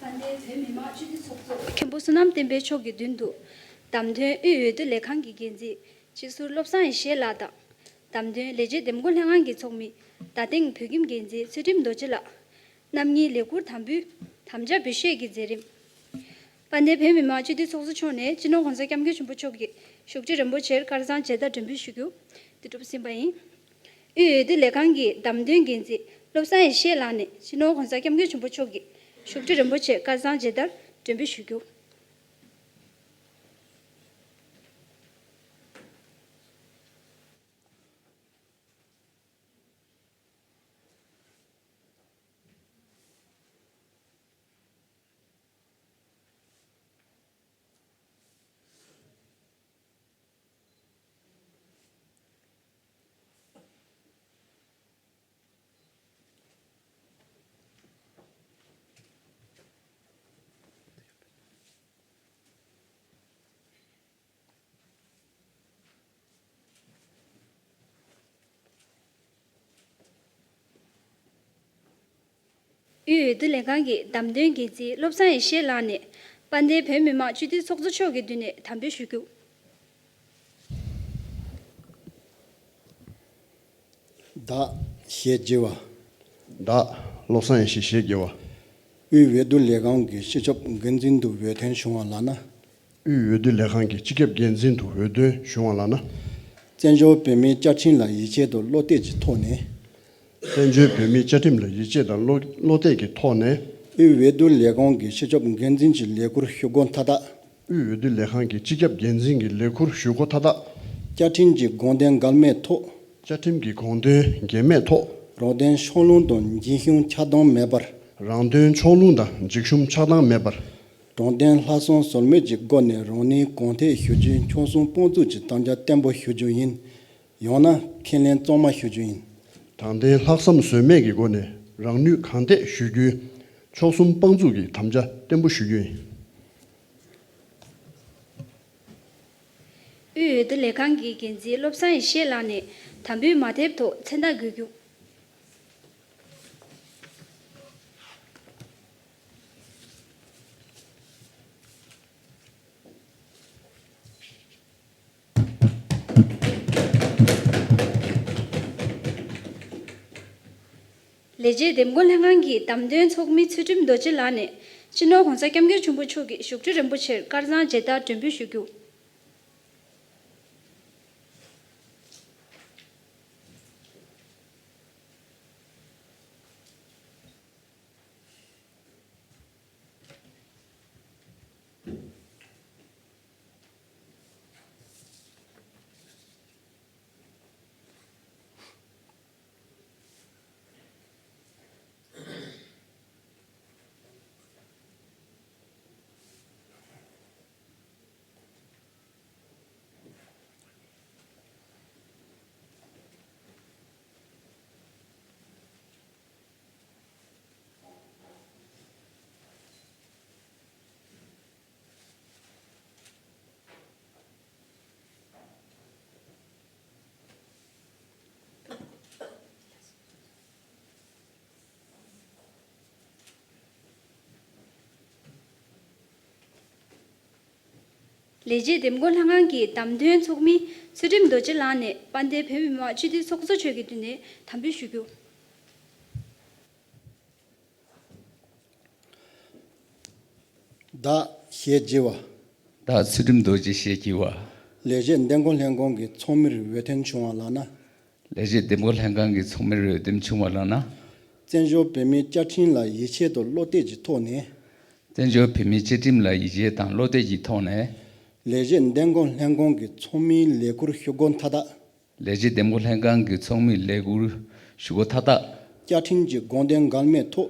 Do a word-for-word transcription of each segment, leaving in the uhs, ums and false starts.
མཁན་པོ་བསོད་ནམས་བསྟན་འཕེལ་མཆོག་གི་མདུན་དུ། བདམས་ཐོན་དབུས་འོས་བསྡུ་ལས་ཁང་གི་འགན་འཛིན་སྤྱི་ཟུར་བློ་བཟང་ཡེ་ཤེས་ལགས་དང་། བདམས་ཐོན་ལས་བྱེད་འདེམས་བསྐོ་ལྷན་ཁང་གི་ཚོགས་མི་རྡ་སྟེང་བོད་ཁྱིམ་འགན་འཛིན་ཚུལ་ཁྲིམས་རྡོ་རྗེ་ལགས། རྣམ་གཉིས་ལས་འཁུར་དམ་འབུལ་དམ་བཅའ་འབུལ་བཞེས་ཀྱི་མཛད་རིམ། དཔལ་ལྡན་བོད་མི་མང་སྤྱི་འཐུས་ཚོགས་གཙོ་མཆོག་ནས་སྤྱི་ནོར་༸གོང་ས་༸སྐྱབས་མགོན་ཆེན་པོ་མཆོག་གི་བཞུགས་ཁྲི་རིན་པོ་ཆེར་སྐར་བཟང་མཇལ་དར་སྒྲོན་འབུལ་ཞུ་རྒྱུ་དེ་གྲུབ་ཟིན་པ་ཡིན། དབུས་འོས་བསྡུ་ལས་ཁང་གི་བདམས་ཐོན་འགན་འཛིན་བློ་བཟང་ཡེ་ཤེས་ལགས་ནས་སྤྱི་ནོར་༸གོང་ས་༸སྐྱབས་མགོན་ཆེན་པོ་མཆོག་གི་བཞུགས་ཁྲི་རིན་པོ་ཆེར་སྐར་བཟང་མཇལ་དར་སྒྲོན་འབུལ་ཞུ་རྒྱུ། དབུས་འོས་བསྡུ་ལས་ཁང་གི་བདམས་ཐོན་འགན་འཛིན་བློ་བཟང་ཡེ་ཤེས་ལགས་ནས་དཔལ་ལྡན་བོད་མི་མང་སྤྱི་འཐུས་ཚོགས་གཙོ་མཆོག་གི་མདུན་ནས་དམ་འབུལ་ཞུ་རྒྱུ། བདག་ཞེས་བགྱི་བ། བདག་བློ་བཟང་ཡེ་ཤེས་ཞེས་བགྱི་བ། དབུས་འོས་བསྡུ་ལས་ཁང་གི་སྤྱི་ཁྱབ་འགན་འཛིན་དུ་འོས་ཐོན་བྱུང་བ་ལགས་ན། དབུས་འོས་བསྡུ་ལས་ཁང་གི་སྤྱི་ཁྱབ་འགན་འཛིན་དུ་འོས་ཐོན་བྱུང་བ་ལགས་ན། བཙན་བྱོལ་བོད་མིའི་བཅའ་ཁྲིམས་ལ་ཡིད་ཆེས་དང་བློ་གཏད་ཀྱི་ཐོག་ནས། བཙན་བྱོལ་བོད་མིའི་བཅའ་ཁྲིམས་ལ་ཡིད་ཆེས་དང་བློ་བློ་གཏད་ཀྱི་ཐོག་ནས། དབུས་འོས་བསྡུ་ལས་ཁང་གི་སྤྱི་ཁྱབ་འགན་འཛིན་གྱི་ལས་ཁུར་ཞུ་སྒོ་མཐའ་དག། དབུས་འོས་བསྡུ་ལས་ཁང་གི་སྤྱི་ཁྱབ་འགན་འཛིན་གྱི་ལས་ཁུར་ཞུ་སྒོ་མཐའ་དག། བཅའ་ཁྲིམས་ཀྱི་དགོངས་དོན་འགལ་མེད་ཐོག། བཅའ་ཁྲིམས་ཀྱི་དགོངས་དོན་འགལ་མེད་ཐོག། རང་དོན་ཕྱོགས་ལྷུང་དང་འཇིགས་ཞུམ་ཆགས་སྡང་མེད་པར། རང་དོན་ཕྱོགས་ལྷུང་དང་འཇིགས་ཞུམ་ཆགས་སྡང་མེད་པར། དྲང་བདེན་ལྷག་བསམ་ཟོལ་མེད་ཀྱི་སྒོ་ནས་རང་ནུས་གང་ཐད་ཞུ་རྒྱུའི་འཁྱོངས་བསམ་དཔང་བཙུགས་ཀྱི་དམ་བཅའ་བརྟན་པོ་ཞུ་རྒྱུ་ཡིན། ཡང་ན་ཁས་ལེན་གཙང་མ་ཞུ་རྒྱུ་ཡིན། དྲང་བདེན་ལྷག་བསམ་ཟོལ་མེད་ཀྱི་སྒོ་ནས་རང་ནུས་གང་ཐད་ཞུ་རྒྱུའི་འཁྱོངས་བསམ་དཔང་བཙུགས་ཀྱི་དམ་བཅའ་བརྟན་པོ་ཞུ་རྒྱུ་ཡིན། དབུས་འོས་བསྡུ་ལས་ཁང་གི་འགན་འཛིན་བློ་བཟང་ཡེ་ཤེས་ལགས་ནས་དམ་འབུལ་མ་དེབ་ཐོག་མཚན་རྟགས་འགོད་རྒྱུ། ལས་བྱེད་འདེམས་བསྐོ་ལྷན་ཁང་གི་བདམས་ཐོན་ཚོགས་མི་ཚུལ་ཁྲིམས་རྡོ་རྗེ་ལགས་ནས་སྤྱི་ནོར་༸གོང་ས་༸སྐྱབས་མགོན་ཆེན་པོ་མཆོག་གི་བཞུགས་ཁྲི་རིན་པོ་ཆེར་སྐར་བཟང་མཇལ་དར་སྒྲོན་འབུལ་ཞུ་རྒྱུ། ལས་བྱེད་འདེམས་བསྐོ་ལྷན་ཁང་གི་བདམས་ཐོན་ཚོགས་མི་ཚུལ་ཁྲིམས་རྡོ་རྗེ་ལགས་ནས་དཔལ་ལྡན་བོད་མི་མང་སྤྱི་འཐུས་ཚོགས་གཙོ་མཆོག་གི་མདུན་ནས་དམ་འབུལ་ཞུ་རྒྱུ། བདག་ཞེས་བགྱི་བ། བདག་ཚུལ་ཁྲིམས་རྡོ་རྗེ་ཞེས་བགྱི་བ། ལས་བྱེད་འདེམས་བསྐོ་ལྷན་ཁང་གི་ཚོགས་མིར་འོས་ཐོན་བྱུང་བ་ལགས་ན། ལས་བྱེད་འདེམས་བསྐོ་ལྷན་ཁང་གི་ཚོགས་མིར་འོས་འདེམས་བྱུང་བ་ལགས་ན། བཙན་བྱོལ་བོད་མིའི་བཅའ་ཁྲིམས་ལ་ཡིད་ཆེས་དང་བློ་གཏད་ཀྱི་ཐོག་ནས། བཙན་བྱོལ་བོད་མིའི་བཅའ་ཁྲིམས་ལ་ཡིད་ཆེས་དང་བློ་གཏད་ཀྱི་ཐོག་ནས། ལས་བྱེད་འདེམས་བསྐོ་ལྷན་ཁང་གི་ཚོགས་མིའི་ལས་ཁུར་ཞུ་སྒོ་མཐའ་དག། ལས་བྱེད་འདེམས་བསྐོ་ལྷན་ཁང་གི་ཚོགས་མིའི་ལས་ཁུར་ཞུ་སྒོ་མཐའ་དག། བཅའ་ཁྲིམས་ཀྱི་དགོངས་དོན་འགལ་མེད་ཐོག།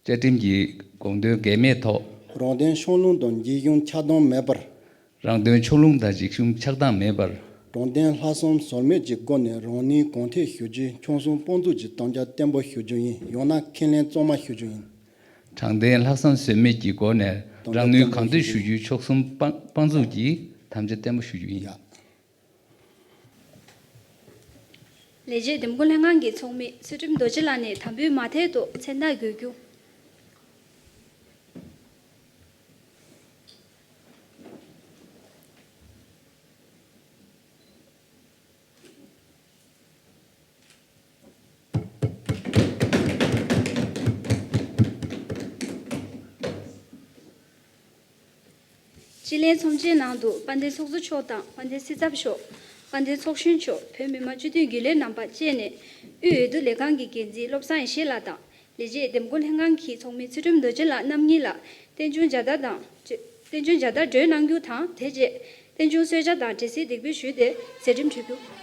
བཅའ་ཁྲིམས་ཀྱི་དགོངས་དོན་འགལ་མེད་ཐོག། རང་དོན་ཕྱོགས་ལྷུང་དང་འཇིགས་ཞུམ་ཆགས་སྡང་མེད་པར། རང་དོན་ཕྱོགས་ལྷུང་དང་འཇིགས་ཞུམ་ཆགས་སྡང་མེད་པར། དྲང་བདེན་ལྷག་བསམ་ཟོལ་མེད་ཀྱི་སྒོ་ནས་རང་ནུས་གང་ཐད་ཞུ་རྒྱུའི་འཁྱོངས་བསམ་དཔང་བཙུགས་ཀྱི་དམ་བཅའ་བརྟན་པོ་ཞུ་རྒྱུ་ཡིན། ཡང་ན་ཁས་ལེན་གཙང་མ་ཞུ་རྒྱུ་ཡིན། དྲང་བདེན་ལྷག་བསམ་ཟོལ་མེད་ཀྱི་སྒོ་ནས་རང་ནུས་གང་ཐད་ཞུ་རྒྱུའི་འཁྱོངས་བསམ་དཔང་དཔང་བཙུགས་ཀྱིས་དམ་བཅའ་བརྟན་པོ་ཞུ་རྒྱུ་ཡིན། ལས་བྱེད་འདེམས་བསྐོ་ལྷན་ཁང་གི་ཚོགས་མི་ཚུལ་ཁྲིམས་རྡོ་རྗེ་ལགས་ནས་དམ་འབུལ་མ་དེབ་ཐོག་མཚན་རྟགས་འགོད་རྒྱུ། དྲི་ལན་ཚོམས་ཆེན་ནང་དུ་དཔལ་ལྡན་ཚོགས་གཙོ་མཆོག་དང་དཔལ་ལྡན་སྲིད་ཚབ་མཆོག་དཔལ་ལྡན་ཚོགས་གཞོན་མཆོག་བོད་མི་མང་སྤྱི་འཐུས་རྒྱུན་ལས་རྣམ་པ་བཅས་ནས་དབུས་འོས་བསྡུ་ལས་ཁང་གི་འགན་འཛིན་བློ་བཟང་ཡེ་ཤེས་ལགས་དང་ལས་བྱེད་འདེམས་བསྐོ་ལྷན་ཁང་གི་ཚོགས་མི་ཚུལ་ཁྲིམས་རྡོ་རྗེ་ལགས་རྣམ་གཉིས་ལ་རྟེན་འབྱུང་མཇལ་དར་དང་རྟེན་འབྱུང་མཇལ་དར་སྒྲོན་གནང་རྒྱུ་དང་དེ་རྗེས་རྟེན་འབྱུང་གསོལ་ཇ་དང་འབྲས་སིལ་འདེགས་འབུལ་ཞུས་ཏེ་མཛད་རིམ་གྲོལ་རྒྱུ།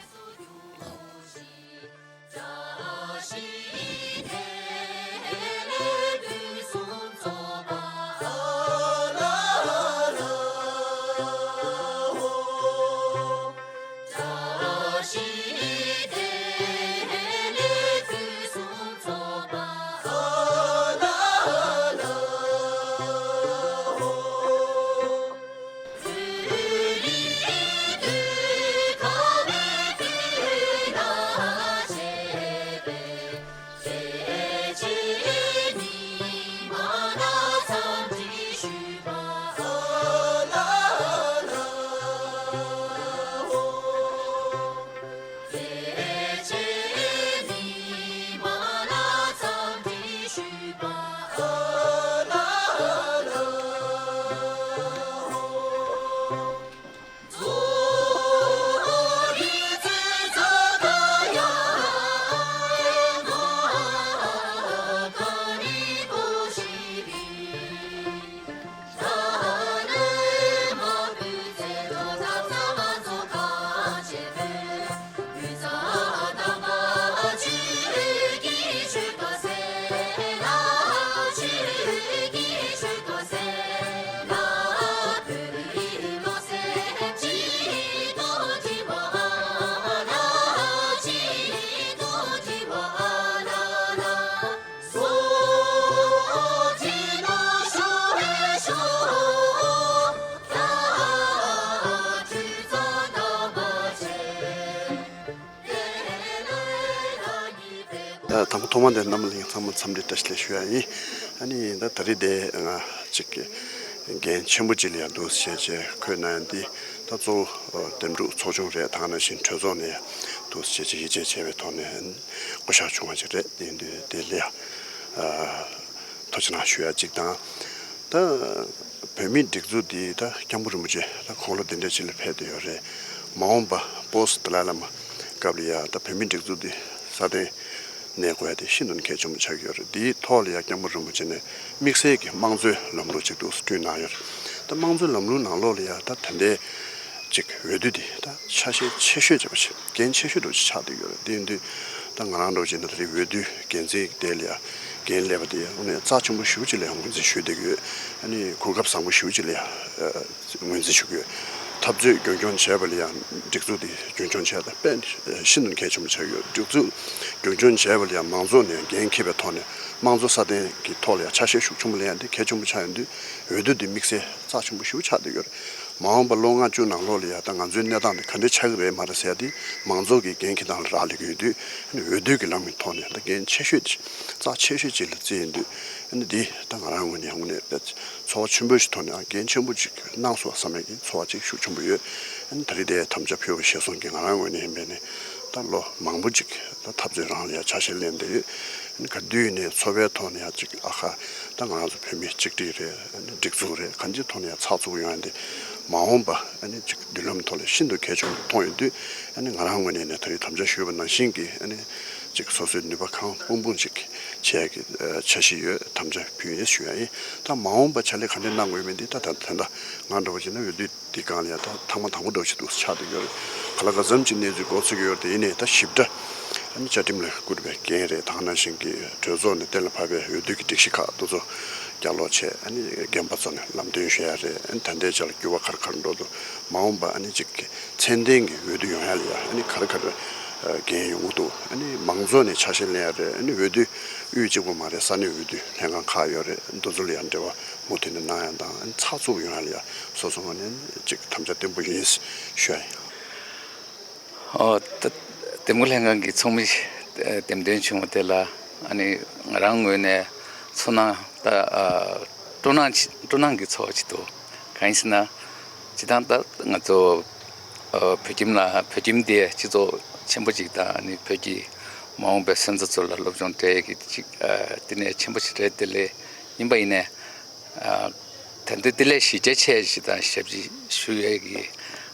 ད་དང་པོ་ཐོག་མ་དེ་རྣམ་པ་ལྷན་རྒྱས་ཚང་མ་འཚམས་འདྲི་བཀྲ་ཤིས་བདེ་ལེགས་ཞུ་ཡ་ཡིན། ཨ་ནི་ད་ད་རེས་དེ་ང་གཅིག་གི་འགན་ཆེན་པོ་གཅིག་ལ་ཡང་འདུག་བྱས་བྱས་འཁོད་གནང་ཡ་འདི་ད་གཙོ་བོ་འདེམས་སྒྲུག་ཚོགས་ཆུང་རེད། ད་ག་ནང་བཞིན་གྲོས་ཚོགས་ནས་འདུག་བྱས་བྱས་ཡིད་ཆེས་བྱས་པའི་ཐོག་ནས་བསྐོ་བཞག་བྱུང་བ་ཅིག་རེད། དེ་ཡིན་དུས་དེ་ལ་ཡང་ཐུགས་རྗེ་གནང་ཞུ་ཡ་གཅིག་དང་། ད་བོད་མིའི་སྒྲིག་འཛུགས་འདི་ད་སྐྱབས་མགོན་རིན་པོ་ཆེ་ད་དགུང་ལོ་འདི་འདྲ་ཅིག་ལ་ཕེབས་བསྡད་ཡོད་རེད། མ་འོངས་པ་པོ་སི་ཏ་ལའི་བླ་མ་སྐབས་ལ་ཡ་ད་བོད་མིའི་སྒྲིག་འཛུགས་འདི་སྲ་བརྟན་གནས་དགོས་ཡ་དེ་ཤིན་ཏུ་ནས་གལ་ཆེན་པོ་ཆགས་ཀྱི་ཡོད་རེད། འདིའི་ཐོག་ལ་ཡ་སྐྱབས་མགོན་རིན་པོ་ཆེ་ནས་དམིགས་བསལ་གྱི་དམངས་གཙོའི་ལམ་ལུགས་ཅིག་འདུག་བསྐྲུན་གནང་ཡོད་རེད། ད་དམངས་གཙོའི་ལམ་ལུགས་ནང་ལོགས་ལ་ཡ་ད་ད་ལྟའི་ཅིག་འོས་བསྡུ་འདི་ད་ཆ་ཤས་ཆེ་ཤོས་ཅིག་བྱས་པ་ཅིག་འགན་ཆེ་ཤོས་འདྲ་བོ་ཅིག་ཆགས་བསྡད་ཡོད་རེད། དེ་ཡིན་དུས་ད་ང་རང་འདྲ་བོ་བྱས་ན་ད་རེས་འོས་བསྡུའི་འགན་འཛིན་གྱི་སྡེ་ལ་ཡ་འགན་སླེབས་པ་དེ་ཡ་དངོས་གནས་རྩ་ཆེན་པོ་ཞེ་པོ་ཅིག་ལ་ཡ་ངོས་འཛིན་ཞུས་བསྡད་ཀྱི་ཡོད། ཨ་ནི་གོ་སྐབས་བཟང་པོ་ཞེ་པོ་ཅིག་ལ་ཡ་ངོས་འཛིན་ཞུ་གི་ཡོད། འཐབ་རྩོད་རྒྱུན་འཁྱོངས་བྱས་པ་ལ་ཡང་སྒྲིག་འཛུགས་དེ་རྒྱུན་འཁྱོངས་བྱས་ཏེ་དཔེ་ཤིན་ཏུ་གལ་ཆེན་པོ་ཆགས་ཡོད། སྒྲིག་འཛུགས་རྒྱུན་འཁྱོངས་བྱས་པ་ལ་ཡང་མང་ཚོགས་ནས་འགན་འཁྱེར་བའི་ཐོག་ནས་དམངས་གཙོ་སྲ་བརྟན་གྱི་ཐོག་ལ་ཡང་ཆ་ཤས་ཤུགས་ཆེན་པོ་ལེན་ཡ་འདི་གལ་ཆེན་པོ་ཆགས་ཡོད་དུས་འོས་བསྡུ་འདི་དམིགས་བསལ་རྩ་ཆེན་པོ་ཞེ་པོ་ཆགས་བསྡད་ཡོད་རེད། མ་འོངས་པ་ལོ་ལྔ་བཅུ་ནང་ལོགས་ལ་ཡང་ད་ང་ཚོའི་གནས་སྟངས་འདི་ག་འདྲ་ཆགས་ཀྱི་རེད་མ་རེད་ཟེར་ཡ་འདི་མང་ཚོགས་ཀྱི་འགན་འཁྱེར་སྟངས་ལ་རག་ལས་ཀྱི་ཡོད་དུས་འོས་བསྡུ་གི་ལམ་གྱི་ཐོག་ནས་ད་འགན་ཆེ་ཤོས་ཅིག་རྩ་ཆེ་ཤོས་ཅིག་ལ་བརྩིས་ཡོད་དུས་འདི་ད་ང་རང་ངོས་ནས་དངོས་གནས་དཔེ་ཚོར་བ་ཆེན་པོ་ཞིག་ཐོག་ནས་འགན་ཆེན་པོ་ཅིག་གནང་སོང་བསམ་ཡས་ཀྱི་ཚོར་བ་ཅིག་ཤུགས་ཆེན་པོ་ཡོད། ཨ་ནི་ད་རེས་དེ་དམ་བཅའ་ཕུལ་བ་ཞེས་སོང་གི་ང་རང་ངོས་ནས་ཡིན་པས་ནི་ད་ལོ་མང་པོ་ཅིག་ད་འཐབ་རྩོད་རང་ལ་ཡ་ཆ་ཤས་ལེན་བསྡད་ཡོད། ཨ་ནི་ག་དུས་ནས་ཚོར་བའི་ཐོག་ནས་ཡ་ཅིག་ཨ་ཁ་ད་ང་རང་ཚོ་བོད་མི་གཅིག་སྒྲིལ་རེད། ཨ་ནི་སྒྲིག་འཛུགས་རེད། གང་ཅིའི་ཐོག་ནས་ཡ་ཚགས་ཚུད་ཡོང་ཡ་འདི་མ་འོངས་པ་ཨ་ནི་ཅིག་མདུན་ལམ་ཐོག་ལ་ཤིན་ཏུ་གལ་ཆེན་པོ་མཐོང་ཡོད་དུས་ཨ་ནི་ང་རང་ངོས་ནས་ནི་ད་རེས་དམ་བཅའ་ཞུས་པ་ནང་བཞིན་གྱི་ཨ་ནི་ཅིག་སོ་སོའི་ནུས་པ་གང་སྤུངས་སྤུངས་ཅིག་བྱེད་ཀྱི་འཆར་གཞི་ཡོད། དམ་བཅའ་ཕུལ་ཡིན་ཞུ་ཡ་ཡིན། ད་མ་འོངས་པ་ཕྱག་ལས་ག་འདྲ་གནང་དགོས་མིན་འདི་ད་ད་ད་ད་ང་འདྲ་བོ་བྱས་ན་འོས་བསྡུ་འདི་སྒང་ལ་ཡ་ད་ཐེངས་མ་དང་པོ་འདྲ་བོ་ཞིག་འདུག་ཆགས་བསྡད་ཡོད་རེད། ག་ལ་ག་ཙམ་གྱི་གནས་ཚུལ་འགོ་ཚུགས་ཀྱི་ཡོད་རེད། དེ་ཡིན་ནའི་ད་ཞིབ་ཕྲ་ཨ་ནི་བཅའ་ཁྲིམས་ལ་བཀོད་པའི་འགན་རེད། ད་ག་ནང་བཞིན་གྱི་གྲོས་ཚོགས་ནས་གཏན་ལ་ཕབ་པའི་འོས་བསྡུ་གི་སྒྲིག་གཞི་ཁག་དེ་ཚོ་བསྐྱར་ཀློག་བྱས། ཨ་ནི་རྒན་པ་ཚོ་ནས་ལམ་སྟོན་ཞུ་ཡ་རེད། ཨ་ནི་ད་ལྟའི་ཆ་ལ་འགྱུར་བ་ག་རེ་ག་རེ་འགྲོ་འདུག་མ་འོངས་པ་ཨ་ནི་ཅིག་གི་ཚད་ལྡན་གྱི་འོས་བསྡུ་ཡོང་ཡ་ལ་ཡ་ཨ་ནི་ག་རེ་ག་རེ་འགན་ཡོང་གི་འདུག་ཨ་ནི་མང་ཚོགས་ནས་ཆ་ཤས་ལེན་ཡ་རེད། ཨ་ནི་འོས་བསྡུ་དབུས་གཅིག་པུ་མ་རེད། ས་གནས་འོས་བསྡུ་ལྷན་ཁང་ཁག་ཡོད་རེད། འདི་ཚོ་ལ་ཡ་འབྲེལ་བ་མུ་མཐུད་ནས་གནང་ཡ་དང་ཨ་ནི་ཚགས་ཚུད་ཡོང་ཡ་ལ་ཡ་སོ་སོ་ངོས་ནས་ཅིག་དམ་བཅའ་བརྟན་པོ་ཡིན་ཞུ་ཡ་ཡིན། ཨོ། ད་འདེམས་བསྐོ་ལྷན་ཁང་གི་ཚོགས་མི་འདེམས་ཐོན་བྱུང་བ་དེ་ལ་ཨ་ནི་ང་རང་ངོས་ནས་ཚོར་སྣང་ད་ཨ་སྤྲོ་སྣང་ཅི་སྤྲོ་སྣང་གི་ཚོར་བ་ཅིག་འདུག་གང་ཡིན་ཟེར་ན་སྤྱིར་བཏང་ད་ང་ཚོ་ཨ་བོད་ཁྱིམ་ལ་བོད་ཁྱིམ་དེ་སྤྱི་ཚོགས་ཆེན་པོ་ཅིག་དང་ཨ་ནི་བོད་ཀྱི་མ་འོངས་པའི་སོན་རྩ་ཚོ་ལ་སློབ་སྦྱོང་སྤྲད་ཡས་ཀྱི་ཅིག་ཨ་བསྟི་གནས་ཆེན་པོ་ཞིག་རེད། དེ་ལས་ཡིན་པ་ཡིན་ནའི་ཨ་ ད་འདི་དེ་ལས་གཞི་རྒྱ་ཆེ་ཞིག་དང་ཞབས་ཕྱི་ཞུ་ཡས་ཀྱི་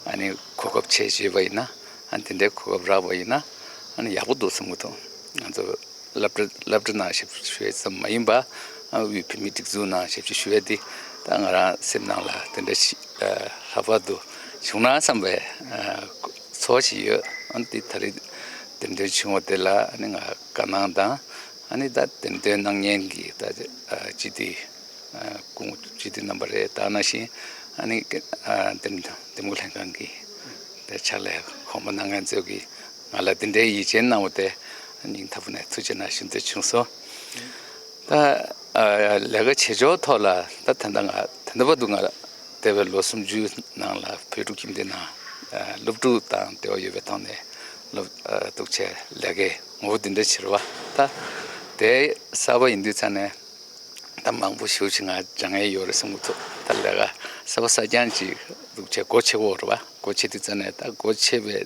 ཨ་ནི་གོ་སྐབས་ཆེ་ཞིག་ཡོད་པ་ཡིན་ན། ཨ་ནི་དེ་འདྲའི་གོ་སྐབས་རག་པ་ཡིན་ན་ཨ་ནི་ཡག་པོ་འདུག་བསམ་གྱི་འདུག་ང་ཚོ་སློབ་གྲྭ་སློབ་གྲྭ་ནང་ཞབས་ཕྱི་ཞུ་ཡས་ཙམ་མ་ཡིན་པ། ཨ་དབུས་བོད་མིའི་སྒྲིག་འཛུགས་ནང་ཞབས་ཕྱི་ཞུ་ཡས་དེ་ད་ང་རང་སེམས་ནང་ལ་དེ་འདྲ་ཞིག་ཨ་ལྷག་པར་དུ་བྱུང་ན་བསམ་པའི་ཨ་ཚོར་བ་ཞིག་ཡོད། ཨ་ནི་དེ་ད་རེས་འདེམས་ཐོན་བྱུང་བ་དེ་ལ་ཨ་ནི་ང་དགའ་སྣང་དང་། ཨ་ནི་ད་འདེམས་ཐོན་གནང་མཁན་གྱི་ད་ཨ་སྤྱི་འཐུས་ཨ་སྐུ་ངོ་སྤྱི་འཐུས་རྣམ་པ་རེད། ད་ནང་བཞིན་ཨ་ནི་ཨ་འདེམས་འདེམས་བསྐོ་ལྷན་ཁང་གི་ད་ཕྱག་ལས་གོང་མ་གནང་མཁན་ཚོས་ཀྱིས་ང་ལ་འདི་འདྲའི་ཡིད་ཆེས་གནང་བ་དེ་སྙིང་ཐག་པ་ནས་ཐུགས་རྗེ་གནང་ཞུ་འདོད་བྱུང་སོང་། ད་ཨ་ལས་ཀ་བྱེད་ཕྱོགས་ཐོག་ལ་ད་ད་ལྟ་ང་ད་ལྟ་བར་དུ་ང་འདས་པའི་ལོ་སུམ་ཅུ་ནང་ལ་བོད་ཕྲུག་ཁྱིམ་སྡེ་ནང་ཨ་སློབ་ཕྲུག་དང་འབྲེལ་བ་ཡོད་པའི་ཐོག་ནས་སློབ་ཨ་འདུག་བྱས་ལས་ཀའི་ངོ་བོ་འདི་འདྲ་ཕྱེ་རེད་བ། ད་དེ་གསར་པ་ཡིན་དུས་ཙང་ནས་ད་མང་པོ་ཞེ་པོ་ཅིག་ང་སྦྱང་ཡས་ཡོད་རེད་བསམ་གྱི་འདུག་ད་ལས་ཀ་གསར་པ་གསར་རྐྱང་ཅིག་འདུག་བྱས་སྒོ་ཕྱེ་དགོས་རེད་བ། སྒོ་ཕྱེ་དུས་ཙང་ནས་ད་སྒོ་ཕྱེ་བའི་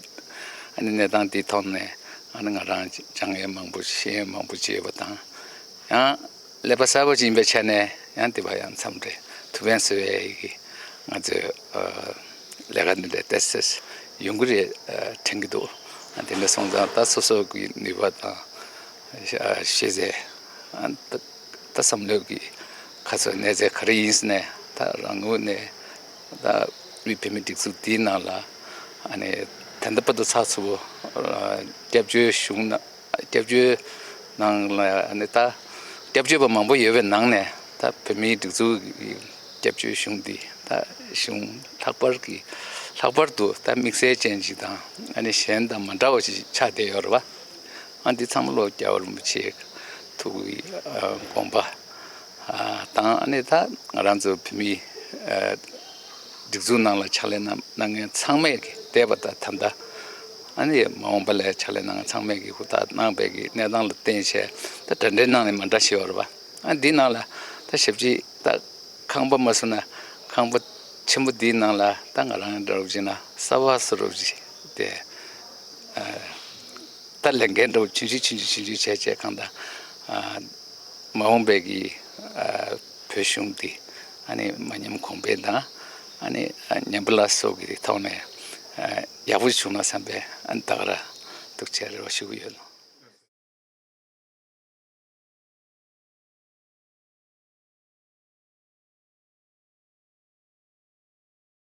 ཨ་ནི་གནས་སྟངས་འདིའི་ཐོག་ནས་ཨ་ནི་ང་རང་སྦྱང་ཡས་མང་པོ་ཤེས་ཡས་མང་པོ་ཅིག་ཡོད་པ་དང་། ཡང་ཀླད་པ་གསར་པ་ཅིག་ཡིན་པའི་ཆ་ནས་ཡང་དེ་བ་ཡང་མཚམས་རེ་ཐུགས་ཕན་གསོས་ཡས་ཀྱི་ང་ཚོའི་ཨ་ལས་ཀ་འདི་འདྲ་ཏོག་ཙམ་ཡོང་གི་རེད་ཨ་དྲན་གྱི་འདུག་ཨ་དེ་འདྲ་སོང་ཙང་ད་སོ་སོ་གི་ནུས་པ་དང་ཨ་ཤེས་ཚད་ཨ་ད་ད་བསམ་བློ་གི་ཁ་ཚོན་གནས་ཚད་ག་རེ་ཡིན་ཟེར་ནས་ད་རང་ངོས་ནས་ད་དབུས་བོད་མིའི་སྒྲིག་འཛུགས་འདིའི་ནང་ལ་ཨ་ནི་ད་ལྟ་བར་དུ་ཚགས་ཚུད་པོ་ཨ་སྐྱབས་བཅོལ་གཞུང་ནང་སྐྱབས་བཅོལ་ནང་ལ་ཨ་ནི་ད་སྐྱབས་བཅོལ་བ་མང་པོ་ཡོད་པའི་ནང་ནས་ད་བོད་མིའི་སྒྲིག་འཛུགས་ཀྱི་སྐྱབས་བཅོལ་གཞུང་འདི་ད་གཞུང་ལྷག་པར་གྱི་ལྷག་པར་དུ་ད་དམིགས་བསལ་ཅན་ཞིག་དང་ཨ་ནི་གཞན་དང་མ་འདྲ་བ་ཞིག་ཆགས་བསྡད་ཡོད་རེད་བ། ཨ་འདི་ཚང་མ་ལོ་རྒྱལ་བ་རིན་པོ་ཆེའི་ཐུགས་ཀྱི་ཨ་དགོངས་པ་ཨ་དང་། ཨ་ནི་ད་ང་རང་ཚོ་བོད་མིའི་ཨ་སྒྲིག་འཛུགས་ནང་ལ་ཕྱག་ལས་གནང་གནང་མཁན་ཚང་མས་ཀྱི་འདས་པ་དང་ད་ལྟ་ཨ་ནི་མ་འོངས་པ་ལ་ཕྱག་ལས་གནང་མཁན་ཚང་མས་ཀྱི་ཧུར་ཐག་གནང་བའི་གི་གནས་སྟངས་ལ་བརྟེན་བྱས་ད་གྲ་སྒྲིག་གནང་ནས་མ་འདྲ་ཞིག་ཡོད་རེད་བ། ཨ་འདི་ནང་ལ་ད་ཞབས་ཕྱི་ད་ཁང་པ་མ་བཟོ་ན་ཁང་པ་ཆེན་པོ་འདིའི་ནང་ལ་ད་ང་རང་འདྲ་བོ་བྱས་ན་གསར་པ་བཟོ་འདྲ་བོ་ཅིག་དེ་ཨ་ད་ལས་འགན་འདྲ་བོ་ཆུང་ཆུང་ཆུང་ཆུང་ཆུང་ཆུང་བྱས་བྱས་གང་ལྟར་ཨ་མ་འོངས་པའི་གི་ཨ་བོད་གཞུང་འདི་ཨ་ནི་མ་ཉམས་གོང་འཕེལ་དང་ཨ་ནི་ཨ་ཉམས་པ་སླར་གསོ་གི་ཐོག་ནས་ཨ་ཡག་པོ་བྱུང་ན་བསམ་པའི་ཨ་ནི་ད་ག་རང་འདུག་བྱས་རེ་བ་ཞུ་གི་ཡོད།